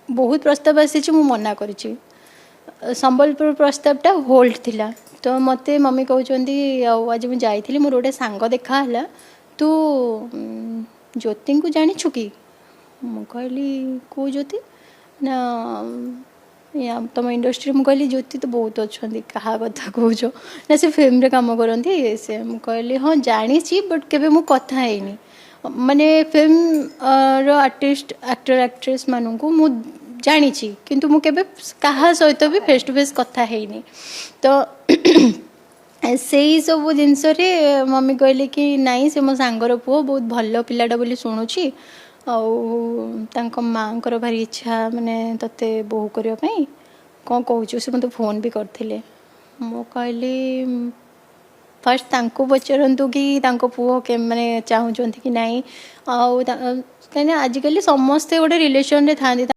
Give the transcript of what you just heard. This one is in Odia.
ବହୁତ ପ୍ରସ୍ତାବ ଆସିଛି, ମୁଁ ମନା କରିଛି। ସମ୍ବଲପୁର ପ୍ରସ୍ତାବଟା ହୋଲ୍ଡ ଥିଲା। ତ ମୋତେ ମମି କହୁଛନ୍ତି, ଆଉ ଆଜି ମୁଁ ଯାଇଥିଲି, ମୋର ଗୋଟେ ସାଙ୍ଗ ଦେଖା ହେଲା, ତୁ ଜ୍ୟୋତିଙ୍କୁ ଜାଣିଛୁ କି? ମୁଁ କହିଲି, କେଉଁ ଜ୍ୟୋତି? ନା, ତମ ଇଣ୍ଡଷ୍ଟ୍ରି। ମୁଁ କହିଲି, ଜ୍ୟୋତି ତ ବହୁତ ଅଛନ୍ତି, କାହା କଥା କହୁଛ? ନା, ସେ ଫିଲ୍ମରେ କାମ କରନ୍ତି ସେ। ମୁଁ କହିଲି, ହଁ ଜାଣିଛି, ବଟ୍ କେବେ ମୁଁ କଥା ହେଇନି। ମାନେ ଫିଲ୍ମ ର ଆର୍ଟିଷ୍ଟ, ଆକ୍ଟର, ଆକ୍ଟ୍ରେସ୍ ମାନଙ୍କୁ ମୁଁ ଜାଣିଛି, କିନ୍ତୁ ମୁଁ କେବେ କାହା ସହିତ ବି ଫେସ୍ ଟୁ ଫେସ୍ କଥା ହେଇନି। ତ ସେଇ ସବୁ ଜିନିଷରେ ମମି କହିଲେ କି ନାଇଁ, ସେ ମୋ ସାଙ୍ଗର ପୁଅ, ବହୁତ ଭଲ ପିଲାଟା ବୋଲି ଶୁଣୁଛି, ଆଉ ତାଙ୍କ ମାଆଙ୍କର ଭାରି ଇଚ୍ଛା ମାନେ ତୋତେ ବୋହୂ କରିବା ପାଇଁ, କ'ଣ କହୁଛୁ? ସେ ମୋତେ ଫୋନ୍ ବି କରିଥିଲେ। ମୁଁ କହିଲି, ଫାର୍ଷ୍ଟ ତାଙ୍କୁ ପଚାରନ୍ତୁ କି ତାଙ୍କ ପୁଅ ମାନେ ଚାହୁଁଛନ୍ତି କି ନାହିଁ। ଆଉ କାହିଁକିନା ଆଜିକାଲି ସମସ୍ତେ ଗୋଟେ ରିଲେସନରେ ଥାଆନ୍ତି।